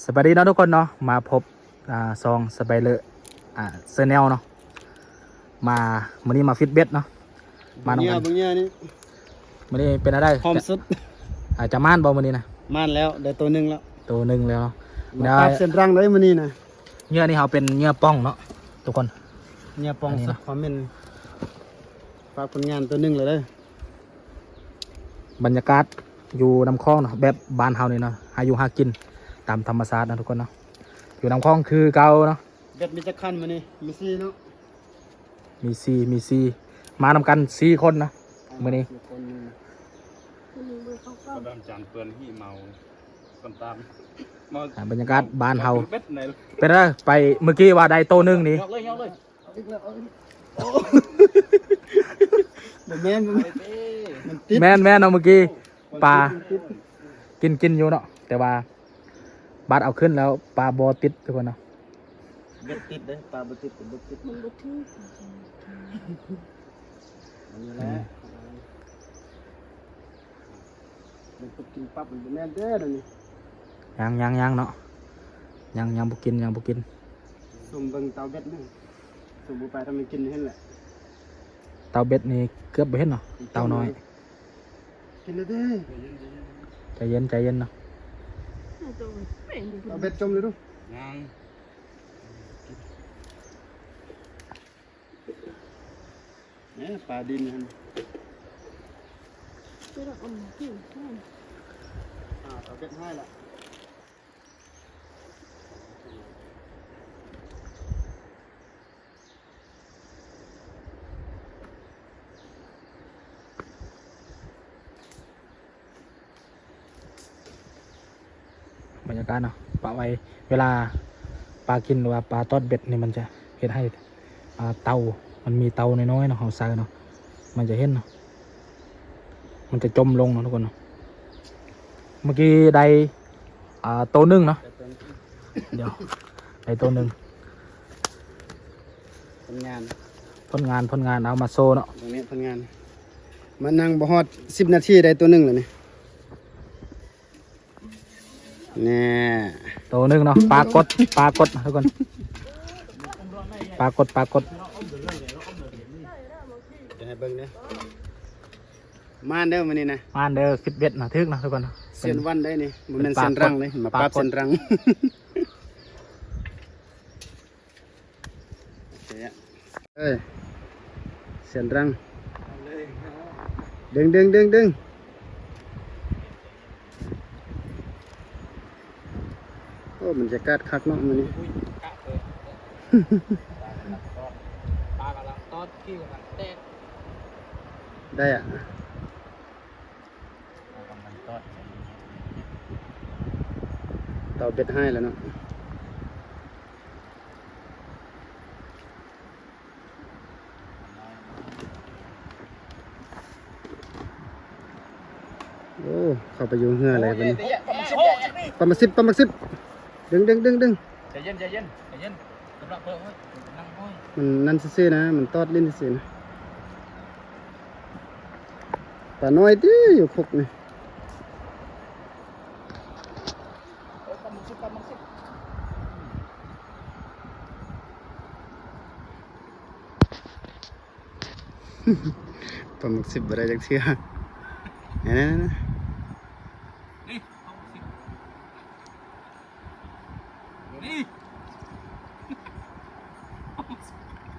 ສະບາຍດີເນາະທຸກຄົນເນາະ ມາພົບ ອ່າ ຊ່ອງ Spider ອ່າ Channel ເນາະ ມາ ມື້ນີ້ມາຟິດເບັດເນາະ ມານຳກັນ ເບິ່ງເຫຍື່ອນີ້ ມື້ນີ້ເປັນແນວໃດ ພ້ອມສຸດ ອາດຈະໝານບໍ່ມື້ນີ້ນະ ໝານແລ້ວ ໄດ້ໂຕໜຶ່ງແລ້ວ ໂຕໜຶ່ງແລ້ວເນາະ ມາປາບເສັ້ນລັງເລີຍມື້ນີ້ນະ ເຫຍື່ອນີ້ເຮົາເປັນເຫຍື່ອປ່ອງເນາະທຸກຄົນ ເຫຍື່ອປ່ອງສຸດ ຄອມເມັນ ຝາກຜົນງານໂຕໜຶ່ງເລີຍເດີ. ບັນຍາກາດຢູ່ນ້ຳຂອງເນາະ ແບບບ້ານເຮົານີ້ເນາະ ຫາຢູ່ຫາກິນຕາມທຳມະຊາດເນາະທຸກຄົນເນາະ ຢູ່ນ້ຳຂອງຄືເກົ່າເນາະ ເບັດມີຈັກຄັນມື້ນີ້ ມີສີ່ເນາະ ມີສີ່ ມີສີ່ ມານຳກັນສີ່ຄົນເນາະມື້ນີ້ ສີ່ຄົນມື້ນີ້ ກຳລັງຈານເປື້ອນຫິເມົາ ຕາມໆ ມາ ອ່າ ບັນຍາກາດບ້ານເຮົາ ເປັນໄດ ໄປມື້ກີ້ວ່າໄດ້ໂຕໜຶ່ງນີ້ ບໍ່ແມ່ນ ມັນຕິດ ແມ່ນໆເນາະ ມື້ກີ້ປາ ມັນຕິດ ກິນ ກິນຢູ່ເນາະ ແຕ່ວ່າບາດເອົາຂຶ້ນແລ້ວປາບໍ່ຕິດທຸກຄົນເນາະ ເບັດຕິດເດ້ ປາບໍ່ຕິດກໍເບັດຕິດ ມັນບໍ່ຖືກ ອັນນີ້ແຫຼະ ອືມ ມັນປຶບກິນປັບ ມັນບໍ່ແມ່ນເດ້ດຽວນີ້ ຍັງ ຍັງ ຍັງເນາະ ຍັງ ຍັງບໍ່ກິນ ຍັງບໍ່ກິນ ຊຸ່ມເບິ່ງເຕົາເບັດນີ້ ຊຸ່ມບໍ່ໄປ ຖ້າມັນກິນເຫັນແຫຼະ ເຕົາເບັດນີ້ເກືອບບໍ່ເຫັນເນາະ ເຕົານ້ອຍ ກິນແລ້ວເດ້ ໃຈເຢັນ ໃຈເຢັນເນາະ ເອົາເບັດຈົ່ມເລີຍດູ ຍັງ ແໝ ປາດິນຫັ້ນ ອ່າ ເອົາເບັດໃຫ້ລະ ບັນຍາກາດເນາະ ປະໄວ້ ເວລາປາກິນ ຫຼືວ່າປາຕອດເບັດນີ້ ມັນຈະເຮັດໃຫ້ ອ່າ ເຕົາ ມັນມີເຕົານ້ອຍໆເນາະ ເຮົາໃສ່ເນາະ ມັນຈະເຫັນເນາະ ມັນຈະຈົມລົງເນາະທຸກຄົນເນາະ ເມື່ອກີ້ໄດ້ ອ່າ ໂຕໜຶ່ງເນາະ ດຽວ ໄດ້ໂຕໜຶ່ງ ຜົນງານ ຜົນງານ ຜົນງານ ເອົາມາໂຊເນາະ ຕົງນີ້ຜົນງານ ມານັ່ງບໍ່ຮອດສິບນາທີໄດ້ໂຕໜຶ່ງແລ້ວນີ້ ແນ່ ໂຕໜຶ່ງເນາະ ປາກົດ ປາກົດທຸກຄົນ ປາກົດ ປາກົດ ຈະໃຫ້ເບິ່ງເດີ ມານເດີມື້ນີ້ນະ ມານເດີ ຟິດເບັດນະ ຖືກນະທຸກຄົນ ເຊັ່ນວັນໄດ້ນີ້ ບໍ່ແມ່ນເຊັ່ນລັງເດ້ ມາປັບເຊັ່ນລັງ ເອີຍ ເຊັ່ນລັງ ດຶງ ດຶງ ດຶງ ດຶງ ໂອ້ ບັນຍາກາດຄັກເນາະມື້ນີ້ ປາກຳລັງຕອດ ກິ້ວກຳລັງແຕກ ໄດ້ອະ ເຕົາເບັດໃຫ້ແລ້ວເນາະ ໂອ້ ເຂົ້າໄປຢູ່ເຮືອແລ້ວບັດນີ້ ປາໝາກສິບ ປາໝາກສິບ ດຶງ ດຶງ ດຶງ ດຶງ ໃຈເຢັນ ໃຈເຢັນ ໃຈເຢັນ ກຳລັງເປີດຫ້ອຍ ກຳລັງຫ້ອຍ ມັນນັ້ນຊື່ໆນະ ມັນຕອດຫຼິ້ນຊື່ໆນະ ປານ້ອຍຕິຢູ່ຄົກນີ້ ເອີ ປາໝາກສິບ ປາໝາກສິບ ປາໝາກສິບບໍ່ໄດ້ຈັກເທື່ອ ນັ້ນໆໆ ນີ້ ປາໝາກສິບ ນີ້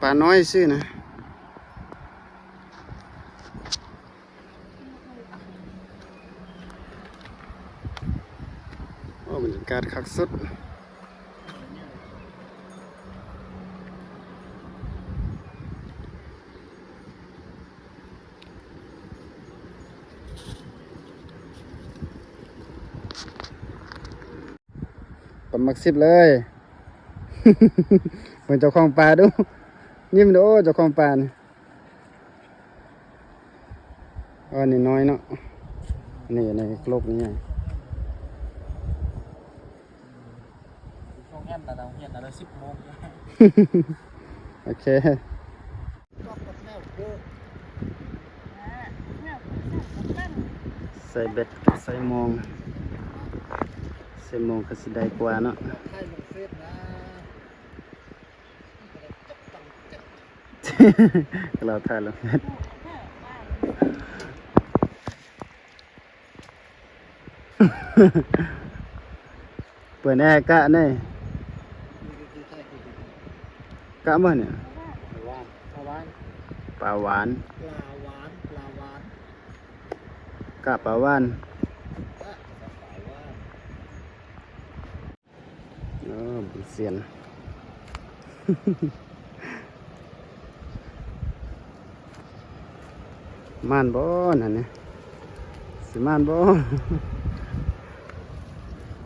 ປານ້ອຍຊື່ນະ. ໂອ້ ບັນຍາກາດຄັກສຸດ ປາໝາກສິບເລີຍ ເບິ່ງເຈົ້າຂອງປາດູ ຍິ້ມດູເຈົ້າຂອງປານີ້. ອັນນີ້ນ້ອຍເນາະ ອັນນີ້ໃນໂລກນີ້ໃຫຍ່ ຊ່ວງແອນນະ ໂຮງຮຽນນະ ສິບໂມງ ໂອເຄ ໃສ່ເບັດກັບໃສ່ມອງ ເຊໂມງກໍຊິໄດ້ກວ່າເນາະ. ລາວຖ່າຍລົງເຟສ ເປີດແອກະແດ່. ກະບໍ່ນີ້? ປາຫວານ ປາຫວານ ປາຫວານ ປາຫວານ ປາຫວານ ກະປາຫວານ. ໂອ້ ເປັນສຽນ. ມານບໍ່ນັ້ນນີ້ ຊິມານບໍ່?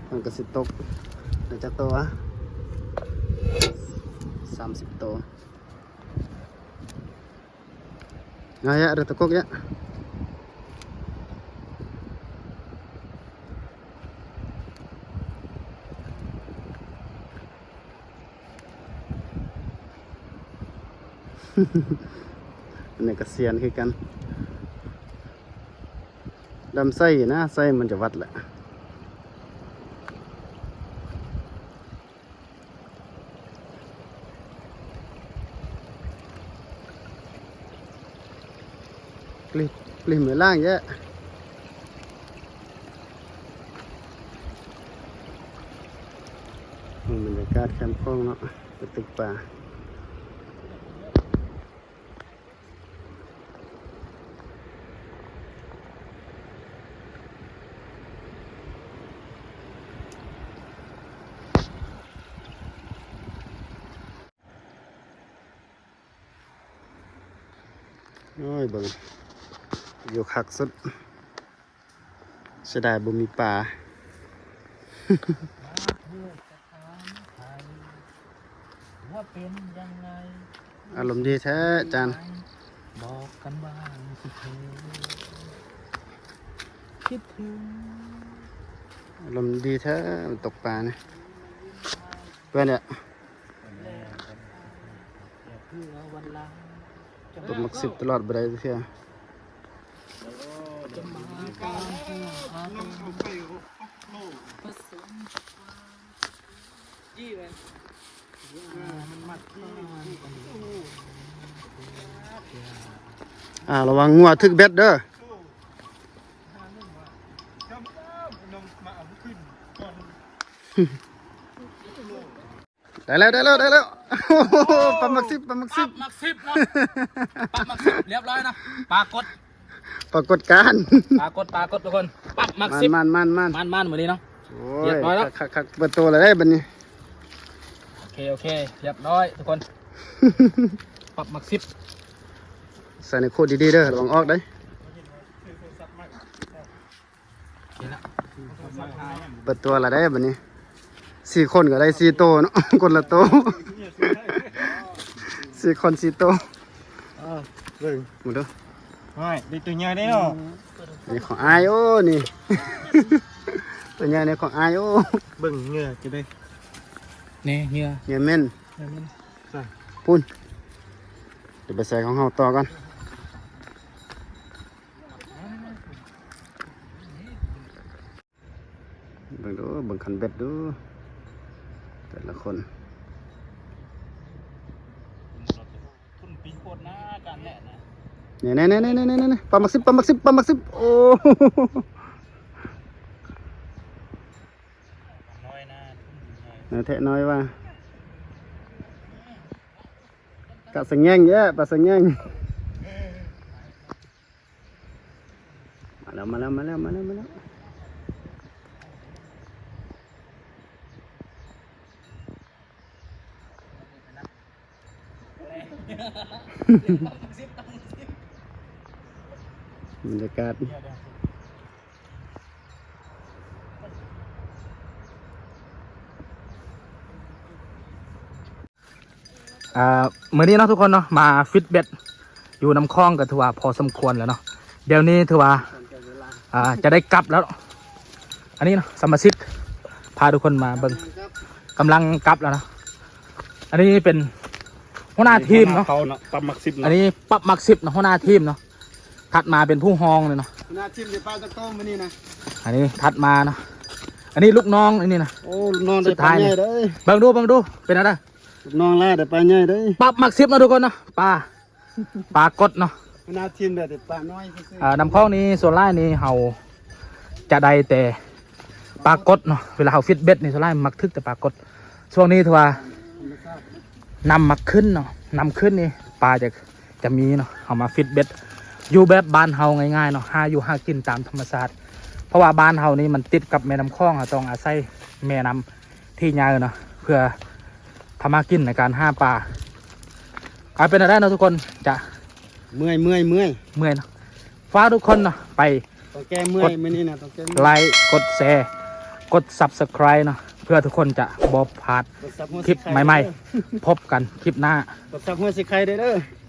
ມັນກໍຊິຕົກໄດ້ຈັກໂຕວະ? ສາມສິບໂຕ. ເອົາຍະ ເດີ ຕະກົກຍະ. ອັນນີ້ກໍສຽນຄືກັນ. ດຳໃສ່ນະ ໃສ່ມັນຈະວັດແຫຼະ. ປລິ ປລິ ມືລ້າງແຍະ. ເບິ່ງບັນຍາກາດແຄມຂອງເນາະ ໄປຕຶກປາ. ໂອ້ຍ ເບິ່ງ ວິວຄັກສຸດ. ເສຍດາຍບໍ່ມີປາ. ວ່າເປັນຢ່າງໃດ ອາລົມດີແທ້ຈານ ບອກກັນວ່າຊິເທີ ຄິດເຖິງ. ອາລົມດີແທ້ ຕົກປານີ້ ເພື່ອນເດ. ຕົກໝາກສິບຕະຫຼອດບໍ່ໄດ້ເທື່ອ. ອ່າ ລະວັງງົວຖືກເບັດເດີ. ໄດ້ແລ້ວ ໄດ້ແລ້ວ ໄດ້ແລ້ວ. ໂອ້ໂຫ ປາໝາກສິບ ປາໝາກສິບ ປາໝາກສິບເນາະ ປາໝາກສິບ ລຽບຮ້ອຍເນາະ. ປາກົດ ປາກົດການ ປາກົດ ປາກົດທຸກຄົນ. ປັບໝາກສິບ ມັນໆໆໆ ມັນໆມື້ນີ້ເນາະ. ໂອ້ຍ ລຽບຮ້ອຍແລ້ວ ຄັກໆໆ. ເປີດໂຕແລ້ວເດ້ບັດນີ້. ໂອເຄ ໂອເຄ ລຽບຮ້ອຍທຸກຄົນ. ປັບໝາກສິບ ໃສ່ໃນໂຄດດີໆເດີ ລະວັງອອກເດ້. ເປີດຕົວລະໄດ້ບັດນີ້ ສີ່ຄົນກໍໄດ້ສີ່ໂຕເນາະ ຄົນລະໂຕ ສີ່ຄົນສີ່ໂຕ. ເອີ ເບິ່ງ ມາດູ ໂອ້ຍ ໄດ້ຕົວໃຫຍ່ເດ້ເນາະ. ນີ້ຂອງອ້າຍ ໂອ້ ນີ້ ຕົວໃຫຍ່ນີ້ຂອງອ້າຍ. ໂອ້ ເບິ່ງເຫຍື່ອຈະໄດ້ ນີ້ເຫຍື່ອ ເຫຍື່ອແມ່ນ ເຫຍື່ອແມ່ນ ພຸ້ນ. ດຽວໄປໃສ່ຂອງເຮົາຕໍ່ກ່ອນ. ເບິ່ງດູ ເບິ່ງຄັນເບັດດູ ແຕ່ລະຄົນ. ທຸນປີໂຄດນາ ການແລະນະ. ນີ້ໆໆໆໆ ປາໝາກສິບ ປາໝາກສິບ ປາໝາກສິບ. ໂອ້ ນ້ອຍນະ ນ້ອຍແທ້ນ້ອຍວ່າ. ກະສະແງງແຍະ ປາສະແງງ. ມາແລ້ວ ມາແລ້ວ ມາແລ້ວ ມາແລ້ວ ມາແລ້ວ. ບັນຍາກາດ. ອ່າ ມື້ນີ້ເນາະທຸກຄົນເນາະ ມາຟິດເບັດຢູ່ນ້ຳຂອງກໍຖືວ່າພໍສົມຄວນແລ້ວເນາະ. ດຽວນີ້ຖືວ່າ ອ່າ ຈະໄດ້ກັບແລ້ວ. ອັນນີ້ເນາະ ສະມາຊິກ ພາທຸກຄົນມາເບິ່ງ ກຳລັງກັບແລ້ວເນາະ. ອັນນີ້ເປັນຫົວໜ້າທີມເນາະ ປັບໝາກສິບເນາະ. ອັນນີ້ປັບໝາກສິບເນາະ ຫົວໜ້າທີມເນາະ. ຖັດມາເປັນຜູ້ຮອງເລີຍເນາະ ຫົວໜ້າທີມ. ໄດ້ປາຈັກໂຕມື້ນີ້ນະ? ອັນນີ້ຖັດມາເນາະ ອັນນີ້ລູກນ້ອງອັນນີ້ນະ ໂອ້ ລູກນ້ອງໄດ້ປາໃຫຍ່ເດີ້ ເບິ່ງດູ ເບິ່ງດູ ເປັນແນວໃດ? ລູກນ້ອງຫຼ້າໄດ້ປາໃຫຍ່ເດີ້ ປັບໝາກສິບເນາະທຸກຄົນເນາະ ປາ ປາກົດເນາະ ໜ້າທີມໄດ້ແຕ່ປານ້ອຍຊື່ໆ ອ່າ ນ້ຳຂອງນີ້ສ່ວນຫຼາຍນີ້ເຮົາຈະໄດ້ແຕ່ປາກົດເນາະ ເວລາເຮົາຟິດເບັດນີ້ສ່ວນຫຼາຍມັກຖືກແຕ່ປາກົດ ຊ່ວງນີ້ຖືວ່ານ້ຳມັກຂຶ້ນເນາະ ນ້ຳຂຶ້ນນີ້ປາຈະ ຈະມີເນາະ ເຮົາມາຟິດເບັດ ຢູ່ແບບບ້ານເຮົາງ່າຍໆເນາະ ຫາຢູ່ຫາກິນຕາມທຳມະຊາດ ເພາະວ່າບ້ານເຮົານີ້ມັນຕິດກັບແມ່ນ້ຳຂອງ ເຮົາຕ້ອງອາໄສແມ່ນ້ຳທີ່ໃຫຍ່ເນາະ ເພື່ອທຳມາກິນໃນການຫາປາ ເອົາ ເປັນແນວໃດເນາະທຸກຄົນ ຈະ ເມື່ອຍ ເມື່ອຍ ເມື່ອຍ ເມື່ອຍເນາະ ຝາກທຸກຄົນເນາະ ໄປ ຕ້ອງແກ້ເມື່ອຍ ມື້ນີ້ນະ ຕ້ອງແກ້ເມື່ອຍ ກົດໄລ ກົດແຊ ກົດ Subscribe ເນາະ ເພື່ອທຸກຄົນຈະບໍ່ພາດ ກົດ Subscribe ຄລິບໃໝ່ໆ ພົບກັນຄລິບໜ້າ ກົດ Subscribe ເດີ້.